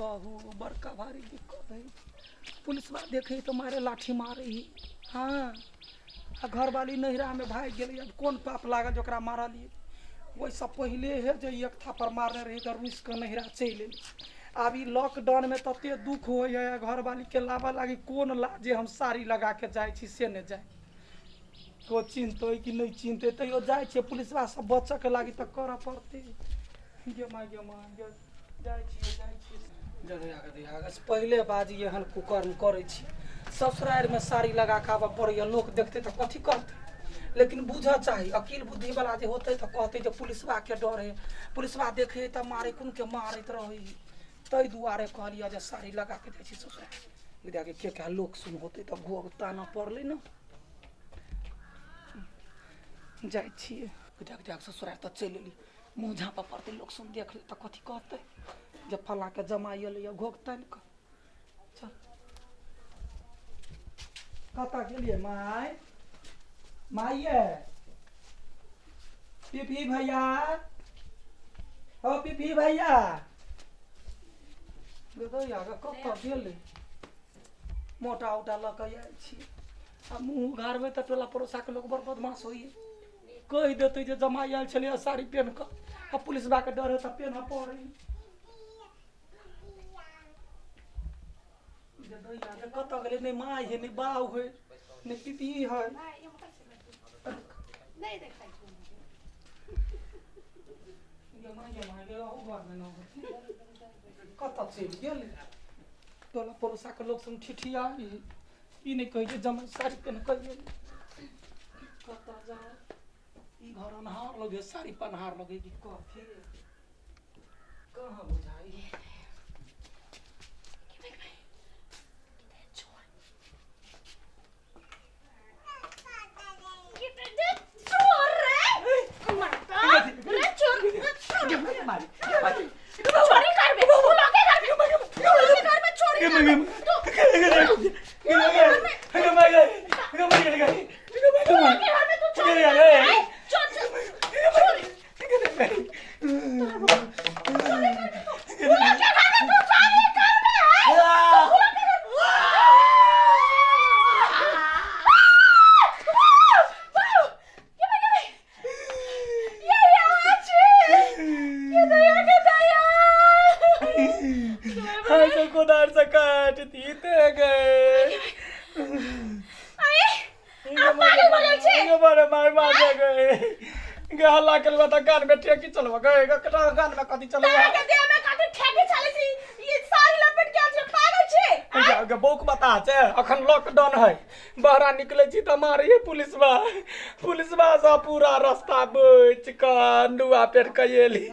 कहू, बड़का भारी दिक्कत है। पुलिसवा देखे तऽ मारे लाठी मारे ही। हाँ, आ घरवाली नैहरामे भागि गेलै। आब कोन पाप लागल जे ओकरा मारलियै? ओहिसँ पहिले हे जे एक थापड़ मारने रही तऽ रुसि कऽ नैहरा चलि एली। आब ई लॉकडाउनमे तते दुःख होइए, घरवालीके लाबऽ लागी कोन लाजे हम साड़ी लगा के जाइ छी से नहि जाइ को चिन्हतै कि नहि चिन्हतै, तैयो जाइ छियै। पुलिसवा सब बचऽके लागी तऽ करऽ पड़तै। गे माय, गे माय, गे, जाइ छियै, जाइ छियै। जगह पहिले बाजी एहन कुकर्म करै छी, ससुरारिमे साड़ी लगा कऽ आबऽ पड़ैए। लोक देखतै तऽ कथी कहतै? लेकिन बुझऽ चाही, अकील बुद्धिवला जे होतै तऽ कहतै जे पुलिसवाके डर है, पुलिसवा देखै तऽ मारे कोनके मारैत रहै। ताहि दुआरे कहलियै जे साड़ी लगा कऽ जाइ छी ससुरारि। विद्याके के कह लोक सुन होतै तऽ घोघ ताना पड़लै ने। जाइ छियै विद्याके जाके ससुरारि तऽ चलि एली। मुँह झाँपऽ पड़तै, लोक सुन देख ले तऽ कथी कहतै जे फलाँके जमाइ एलैए घोघ तानि कऽ। चल, कतऽ गेलियै माय? माय ये, पीपी भैया, हो पीपी भैया, कतऽ गेलै? मोटा उटा लऽ कऽ आयल छी आ मुँह उघारबै तऽ टोला पड़ोसाके लोक बड़ बदमाश होइए, कहि देतै जे जमाइ आयल छलैए साड़ी पेन्ह कऽ आ पुलिसबाके डर है तऽ पेन्हऽ पड़ै। कतऽ गेलै? नहि माय है, नहि बाउ है, नहि पीपी है। कतऽ चलि गेल? टोला पड़ोसाके लोक सब ठिठिया ई नहि कहै जे जमाइ साड़ी पेन्ह कऽ गेल। कतऽ जाउ? ई घर अन्हार लगे, साड़ी पन्हार लगे कि कथी? कहाँ बुझाइ? चोरी करबे, तू लोके करबे, तू लोके करबे, चोरी करबे तू, तू लोके घर में तू चोरी करबे, आय? चोर, चोर, चोरी, चोरी करबे तू, तू लोके घर में तू चोरी करबे, आय? तू लोके घर। हम तो कोदार से काट दीते गए। बड़े मार मार गए गे, हल्ला के बता कान में ठेकी चलवा गए, कान में कथी चलवा? गे बौक बता छै, अखन लॉकडाउन है, बहरा निकले छी तऽ मारिए पुलिसवा। पुलिसवा से पूरा रास्ता बच कऽ नुआ पेट के एली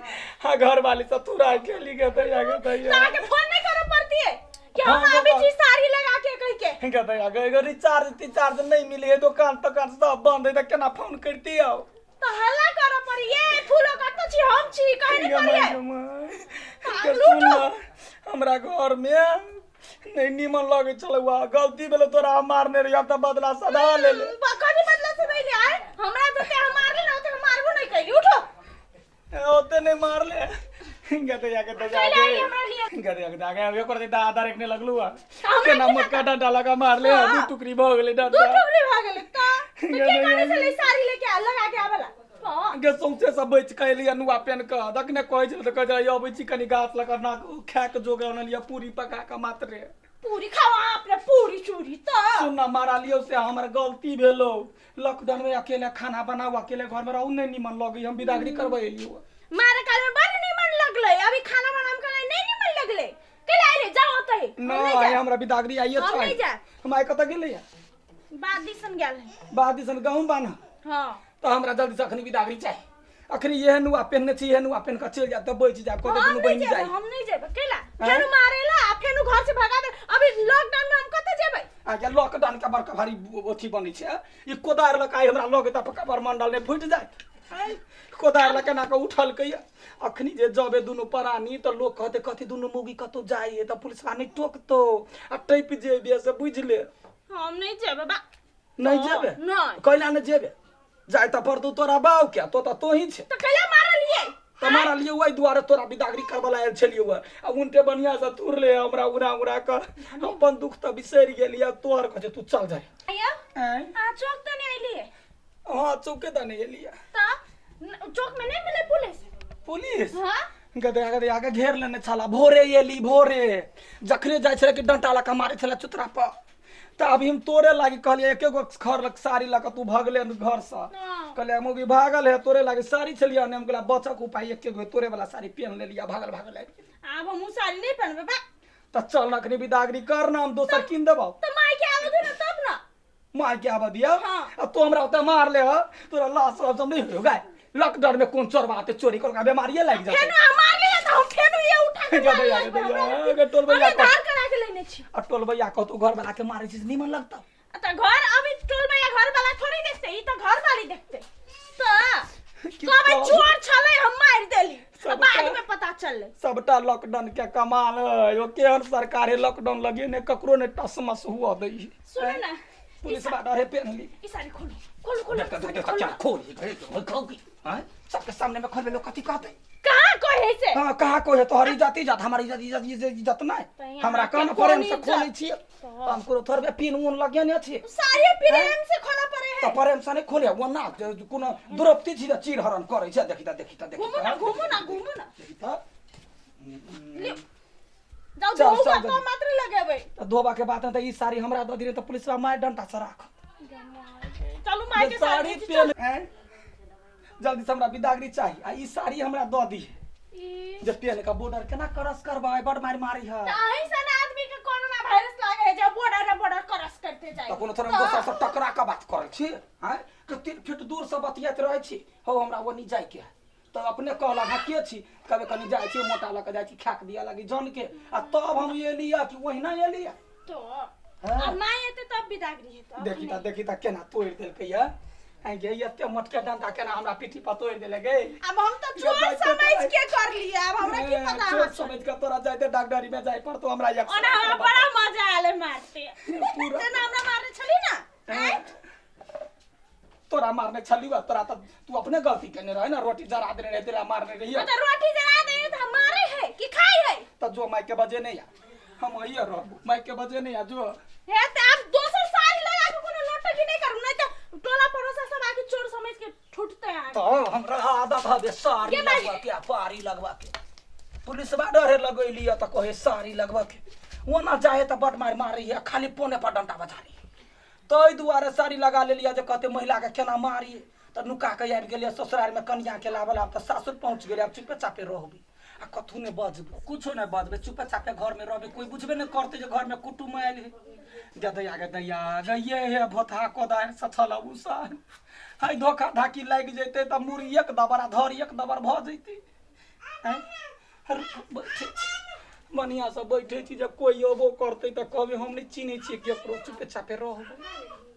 हाँ घर वाली सब तुरा गेली। गे दैया, गे दैया, फोन नहीं करे पड़ती है कि हम आबे छी साड़ी लगा के कह के? गे दैया गे, एगो रिचार्ज तिचार्ज नहीं मिली है, दुकान तोकान सब बंद है, तऽ केना फोन करती आओ? तो हल्ला करे पड़ी, ये फूलो कत छी, हम छी, कहे नहीं पड़ी है। सुन, हमरा घर में नहीं नीमन लगे छलौआ, गलती भेलो तोरा हम मारने रहियो, अब तऽ बदला सधा ले ले। कथी बदला से नहीं ले आए? हमरा तो ते हम मारले ना ते हम मारबो नहीं कैली। उठो। ओते नहीं मारले। गदे या गदे कैले आई हमरा लिए? गदे या गदे आगे ओकर दे आधार एकने लगलू आ हमरा केना की मोटका डंडा लगा मारले, दू टुकड़ी भऽ गेलै दू डंडा। टुकड़ी भऽ गेलै तऽ के करे छलै साड़ी लेके आ लगा के आबला? गे सौंसे सब बचि कऽ एलियै नुआ पेन कऽ। तखने कहै छलै तऽ कहै छलै अबै छी कनि गाछ लग नाक खाए के जोग अनलियै पूरी पका कऽ मात्रे। पूरी खावा अपने, पूरी चूरी तऽ। सुन ना, मारा लियौ से हमर गलती भेलो। लॉकडाउन में अकेले खाना बनाऊ, अकेले घर में रहू, नहीं निमन लगै, हम बिदागरी करबै एलियौ। मारे काल में बड़ निमन लगलै, अभी खाना बनाम के नहीं निमन लगलै। कैला आइले? जाओ ओतै। हम नहीं नहीं आइ जाएब। हमरा बिदागरी आइए हम छै। नहीं जाएब। हम आइ कतऽ गेलैया? बाद दिसन गेल है। बाद दिसन गहूँम बान्ह। हाँ। तऽ हमरा जल्दी से अखनी बिदागरी चाही। अखनी एहन नुआ पेन्हने छी, एहन नुआ पेन्ह कऽ चलि जायब तऽ बचि जायब, कहतै हम दुनू नहीं बहिनी जेबै। जाइ। हम नहीं जेबै। कैला? फेनु मारेला आ फेनु घर से भगा दे। अभी लॉकडाउन में हम कतऽ जेबै? आ गे लॉकडाउन के बड़का भारी अथी बनै छै। ई कोदारि लऽ कऽ आइ हमरा लग तऽ कबर मंडल नहि फुटि जायत? आँय, कोदारि लऽ केना कऽ उठलकै? अखनी जे जबे दुनू प्राणी तऽ लोक कहतै कथी दुनू मौगी कतौ जाइ तऽ पुलिसवा नहि टोकतौ आ टपि जेबे से बुझि ले। हम नहीं जेबै बा। नहि जेबे? नहि। कैला नहि जेबे? जाय तऽ पड़तौ तोरा बाउ के, तो तऽ तोही छै। तऽ कैला मारलियै? त मारलियै ओहि दुआरे तोरा बिदागरी करबा आयल छलियौ आ उनटे बढ़िया से तुर ले हमरा उड़ा उड़ा कर अपन दुख त बिसरि गेलियै तोहर कहै तू चल जा। आ चौक त नहीं अइलियै? हां चौके त नहीं अइलियै। त चौक में नहीं मिले पुलिस? पुलिस हां गदया गदया के घेर लेने छला भोरे एली भोरे जखने जाइ छले कि डंटा लका मारे छले चुतरा पर। त अभी हम तोरे लागी कहलियै एके गो खर लग साड़ी लका तू भगले घर से कहलियै हम भी भागल है तोरे लागी साड़ी छलियै ने हम कहलियै बचक उपाय एके गो तोरे वाला साड़ी पहन लेलियै भागल भागल आबि गेली। आब हम साड़ी नहीं पहनबै बा। त चल अखनी बिदागरी कर ना हम दोसर कीन देबौ। त माय के आबे दे ना तब ना। माय के आबे दिया आ तू हमरा ओते मार ले तोरा लाश सब नहीं हो गाय लॉकडाउन में कौन चोरवा आते चोरी कर बीमारी लाग जाते। फेनो मार ले त हम फेनो ये उठा के गदया टोल भैया धार करा के लेने छी। आ टोल भैया कह तू घर वाला के मारे छी निमन लगता। त घर अभी टोल भैया घर वाला थोड़ी देखते ई त घर वाली देखते। त कब चोर छले हम मार देली बाद में पता चलले। सबटा लॉकडाउन के कमाल है यो केहन सरकार है लॉकडाउन लगे ने ककरो ने टसमस हुआ दै। सुन ना पुलिस बा डरे पेनली ई सारी खोलो खोलो खोलो देख देख क्या खोल ये खोल हां सबके सामने में खोलबे लोग कथि कहते कहां कहे से। हां कहां कहे तोहर इज्जत इज्जत हमार इज्जत इज्जत इज्जत नहीं हमरा कौन प्रेम से खोलै छी हम कोनो थोड़बे पिन उन लगे ने छी सारे प्रेम से खोला पड़े है। त प्रेम से नहीं खोले वो ना कोनो द्रौपदी छी चीर हरण करै छै देखि त देखि त देखि घुमू ना घुमू ना घुमू ना देखि त जाओ धोबा तो मात्र लगेबै त धोबा के बात त ई साड़ी हमरा द दिरे त पुलिस वा मार डंटा से राख। चलू माय के साड़ी पहन जल्दी से हमरा बिदागरी चाहिए आ ई साड़ी हमरा the they जे पहन के बॉर्डर केना क्रॉस करबै बड़ मार मारी है। त ऐसन आदमी के कोरोना वायरस लागे है जब बॉर्डर बॉर्डर क्रॉस करते जाए त कोनो थोड़ा दोसर से टकरा के बात करै छी हैं कि 3 फीट दूर से बतियात रहै छी हो हमरा ओनी जाय के त अपने कहला हां के छी कबे कनी जाय छी मोटा लके जाय छी खाक दिया लागी जन के आ तब हम एलिया कि ओहिना एलिया तो अब माय एते तब बिदागरी हेतै। देखी त देखी त केना तोड़ देलकै या आइ गे एते मोटके डंडा केना हमरा पीठी पर तोड़ देले गे। अब हम त चोर समझ के कर लिया अब हमरा की पता चोर समझ के तोरा जाइते डॉक्टरी में जाय पर तो हमरा एक ओना हमरा बड़ा मजा आले मारते तेना हमरा मारने छली ना तोरा मारने छली बा तोरा त तू अपने गलती केने रहे ना रोटी जरा देने रहे तेरा मारने रही त रोटी जरा दे त हम मारे है कि खाई है त जो माई के बजे नहीं हम आइए रहबो माई के बजे नहीं जो हे त अब दोसर साड़ी लगा के कोनो नौटंकी नहीं करू नहीं त टोला पड़ोसा सब आके चोर समझ के छूटते हैं। तो हमरा आदत हवे साड़ी लगवा के पारी लगवा के पुलिस बा डरे लगैली त कहे साड़ी लगवा के ओना जाए त बड मार मारी है खाली पोने पर डंटा बजा रही तै दुआरे साड़ी लगा लेलिया जे कहते महिला के केना मारी त नुका के आबि गेलियै ससुराल में कनिया के लाबल आब त सासुर पहुंच गेलियै आब चुपे चापे रहबी आ कथू ने बजबे कुछो नहीं बजबे चुपे चापे घर में रहबे कोई बुझबे नहीं करते जे घर में कुटुम आयल है गदैया गदैया गइये हे भोथा कोदारि सछल उसा हाय धोखा धाकी लागि जैते त मुड़ी एक दबर आ धर एक दबर भ जैते हैं बैठे छी बढ़िया से बैठे छी जे कोई अबो करते त कहबे हम नहीं चिन्है छियै केकरो चुपे चापे रहबै।